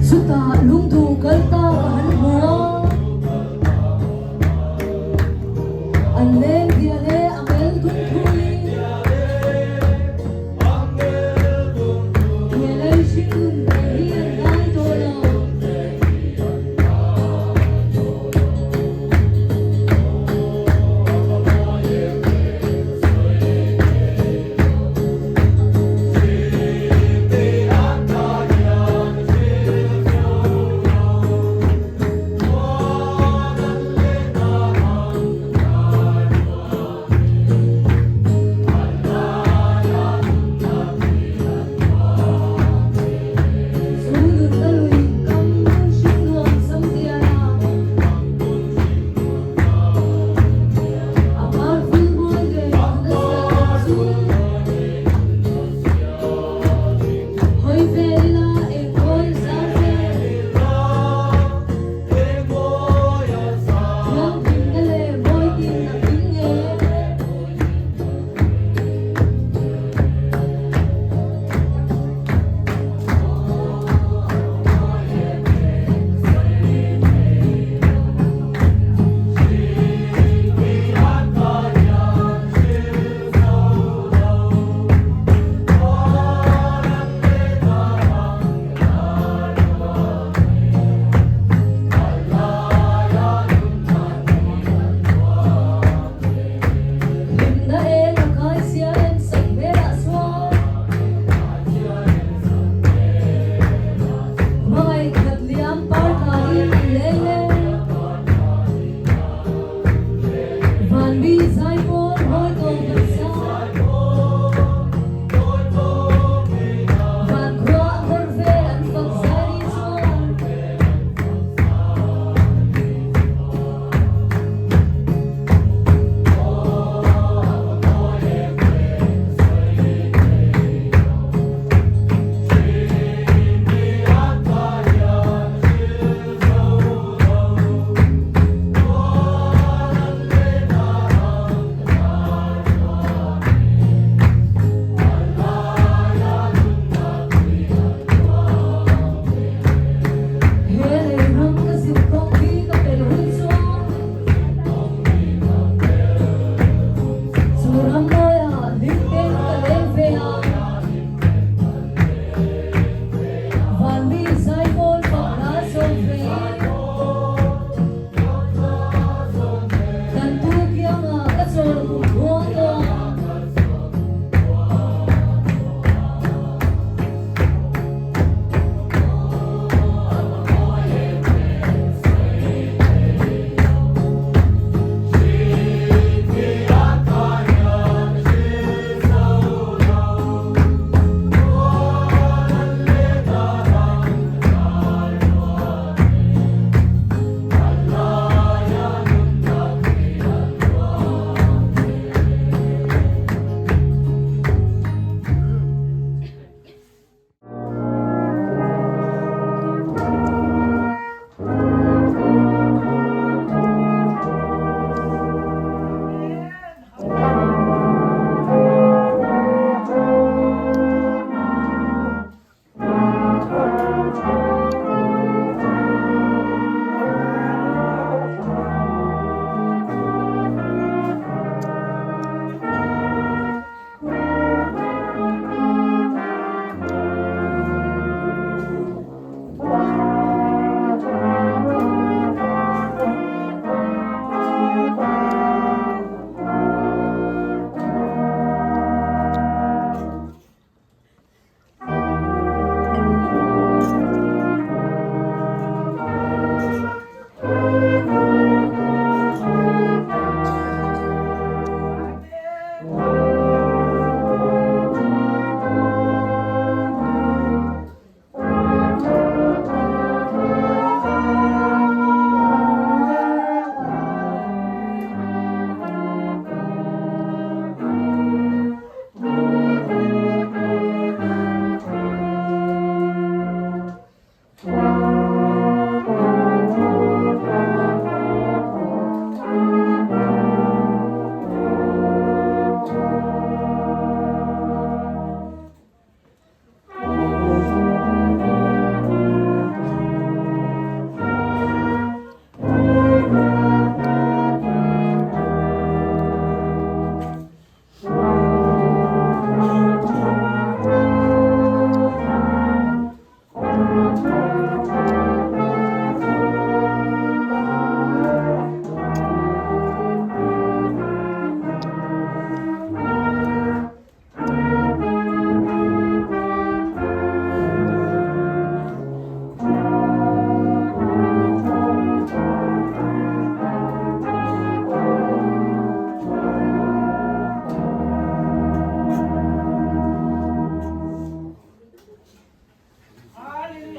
Chutah lungduh kal ta ka han hmu a. An leng dial e a ngel dum thui. He lei hring nun te hi an ngai tawh lo.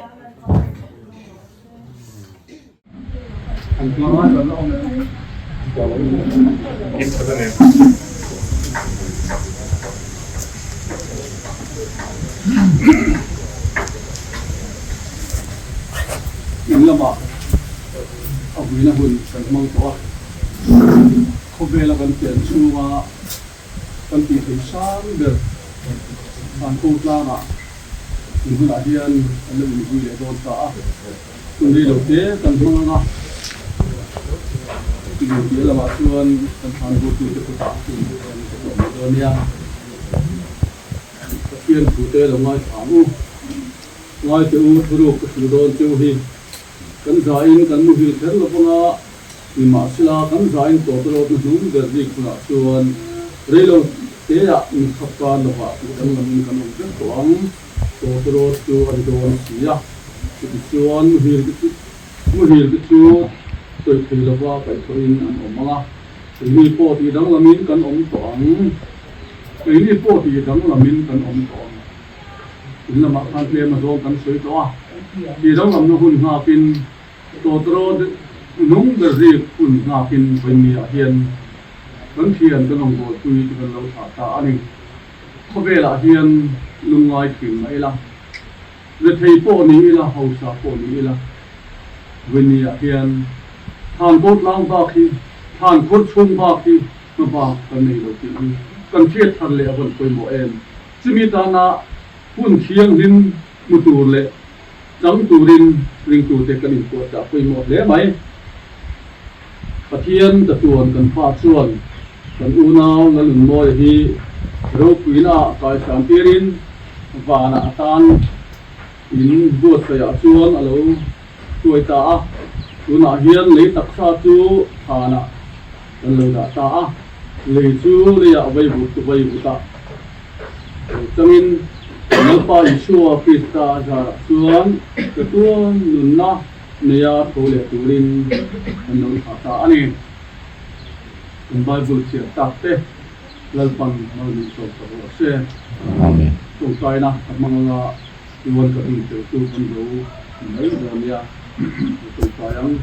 In lamah a vuina hun kan hmang tawh a, khawvela kan pian chhunga kan tih thei sang ber Vanko tlangah in hunah hian kan lo invui leh dawn ta a. Hun rei lo te kan hmang ang a, tih piah lamah chuan kan thlan bawrtute kutah kan ka tuah mai dawn nia. Pathian thute lo ngaithla ang u. Ngaite u, thuruk ka hrilh dawn cheu hi. Kan zain kan muhil kher lo vang a, nimahsela kan zain tawp rawtna hnung ber bik hunah chuan rei lo teah mi khap kar lovah tih danglamin kan awm vek tawh ang. Tawp rawt chu a ni dawn si a, chutichuan muhil te chu muhil te chu sawi thei lova kaihthawhin an awm ang a, keini pawh tih danglamin kan awm tawh ang. Keini pawh tih danglamin kan awm tawh ang. In lamah khan tlem a zawng kan sawi tawh a, tih danglamna hun nghakin tawt rawt hnung ber rik hun nghakin vawinia hian kan thian kan rawngbawlpui te kan lo thlah ta a ni. Khawvelah hian lungngai thin mah ila, rethei pawh ni ila, hausa pawh ni ila, Vawini-ah hian thlan ko tlang bak hi, thlan khur chhung bak hi hma bak kan nei lo tih hi kan hriat thar leh a vawn pawimawh em? Chumi tana hun thianghlim hmu tur leh chang turin ringtute kan inpuahchah pawimawh hle mai. Pathian chatuan kan fa chuan kan unau Lalnunmawia hi ropuina ah kaisang tirin vanah a tan in buatsaihah chuan a lo hruai ta a, tunah hian lei taksa chu thanah kan lo dah ta a, lei chu leiah vaivut chu vaivutah lo changin Lalpa Isua Krista zarah chuan chatuan nunna Neia tho leh turin kan lo thlah ta a ni. Kan Bible chhiar tak te Lalpan mal min sawm ta rawh se. Amen. Tawngtaina ka hmang anga Iwan ka hun tel chu kan zo mai dawn nia. Ka tawngtai ang.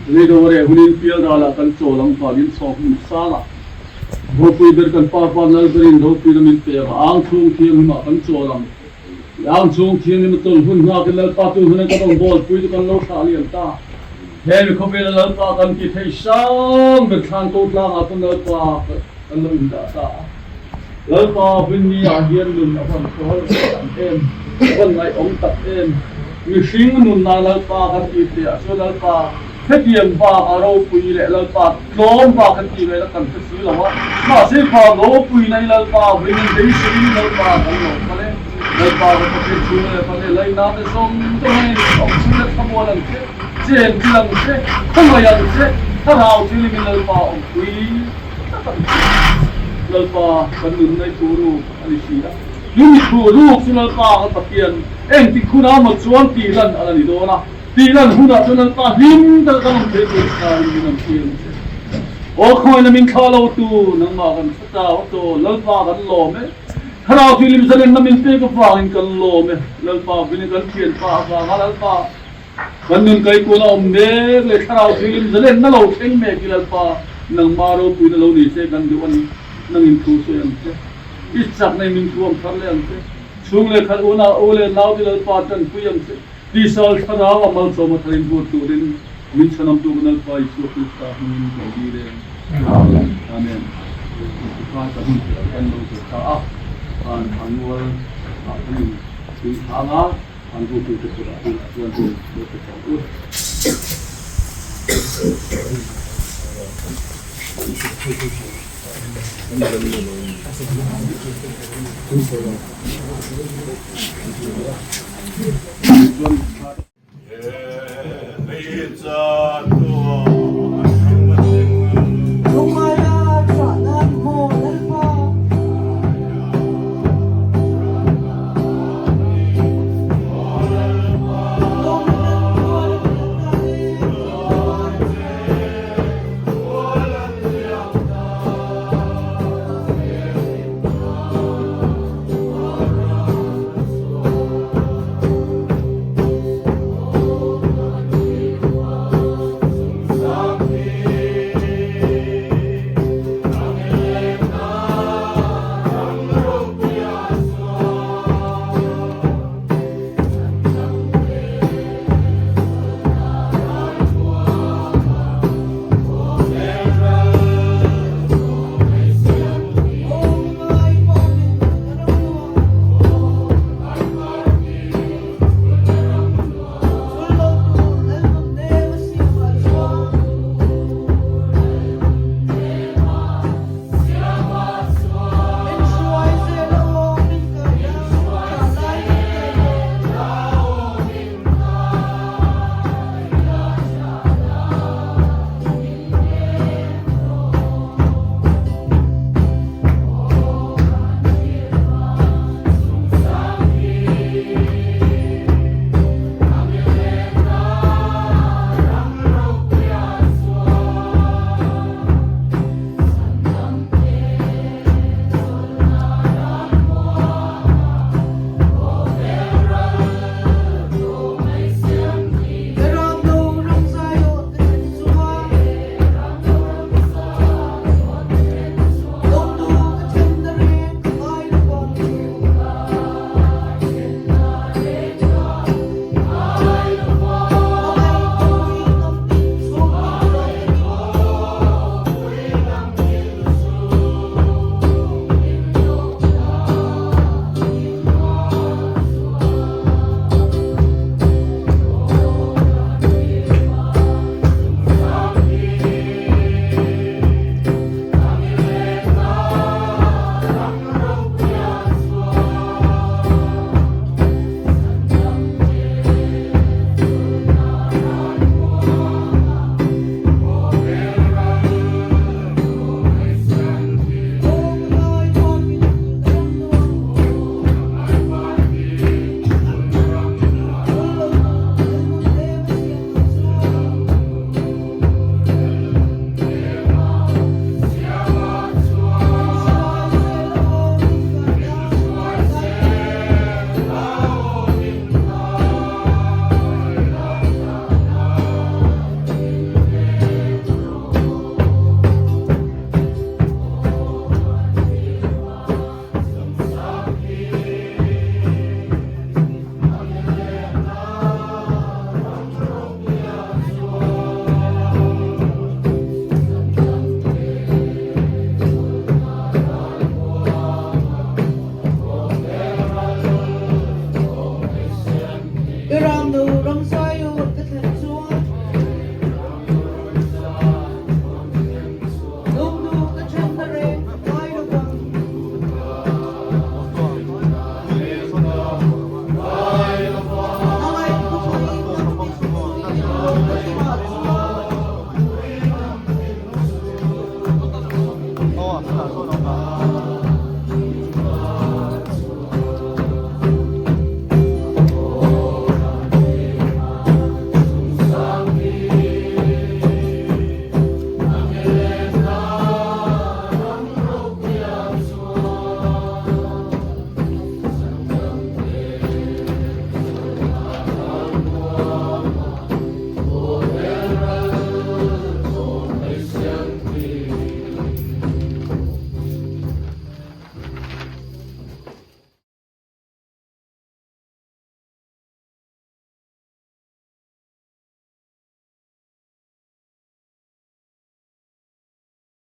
Leidawre hunin pial dalah kan chawl ang valin chhawk hmun sangah Ropui ber kan Pa Van Lalberin ropuina min pek a, ang chhung thianghlimah kan chawl ang. Ang chung thianghlim a chawl hun nghakin Lalpa chu hnuai kan rawn bawlpui chu kan lo thlah liam ta. He mi khawvela Lalpa kan ti thei sang ber thlan ko tlangah chuan Lalpa kan lo indah ta a. Lalpa Vinni ah hian nun a van thawl tak em, a van ngaihawm tak em. Mihring nunna Lalpa kan ti teh ah chuan Lalpa hetiang bak a ropui leh Lalpa tlawm bak kan ti ngaihna kan hre si lo a, mahse pa ropui na i Lalpa vinin beiseiin Lalpa kan lo kal e. Lalpa ka Pathian chhung leh Pathian laina te zawng zawng hian awm chhung leh thlamuan ang che, chen thil ang che, khawngaih ang che, thlarau thilimin Lalpa awmpui tak ang che. Lalpa kan nunna i thu ruk a ni si a, nun i thu ruk chu Lalpa kan Pathian engtik hunah maw chuan tihlan a la ni dawn a. Tih lan hunah chuan Lalpa hlim tak kan awm thei tur khan min awm tir ang che. Aw khawiin min thlah lo tu nangmah kan hre ta aw chaw Lalpa kan lawm e. Thlarau thilim zalenna min pek avangin kan lawm e. Lalpa vin kan thianpa avanga Lalpa kan nun kaikuan a awm mek leh Thlarau thilim zalenna lo thleng mek hi Lalpa nangmah ropuina lo ni se kan duh a ni. Nangin thu sawi ang che. I chakna in min thuam thar leh ang che. Chhung leh khat unau u leh nau te Lalpa tanpui ang che. Tisal thlarau a malsawm a tharin buat turin min chhanamtu kan Lalpa Isua Krista hmingin kan dil e. Amen. Amen. Tikhan kan hun theih kan lo zir ta a, khan annual ah kan in tui thlang a, an rutu te kutah hun ah chuan hun lo pe tawh u. Chuan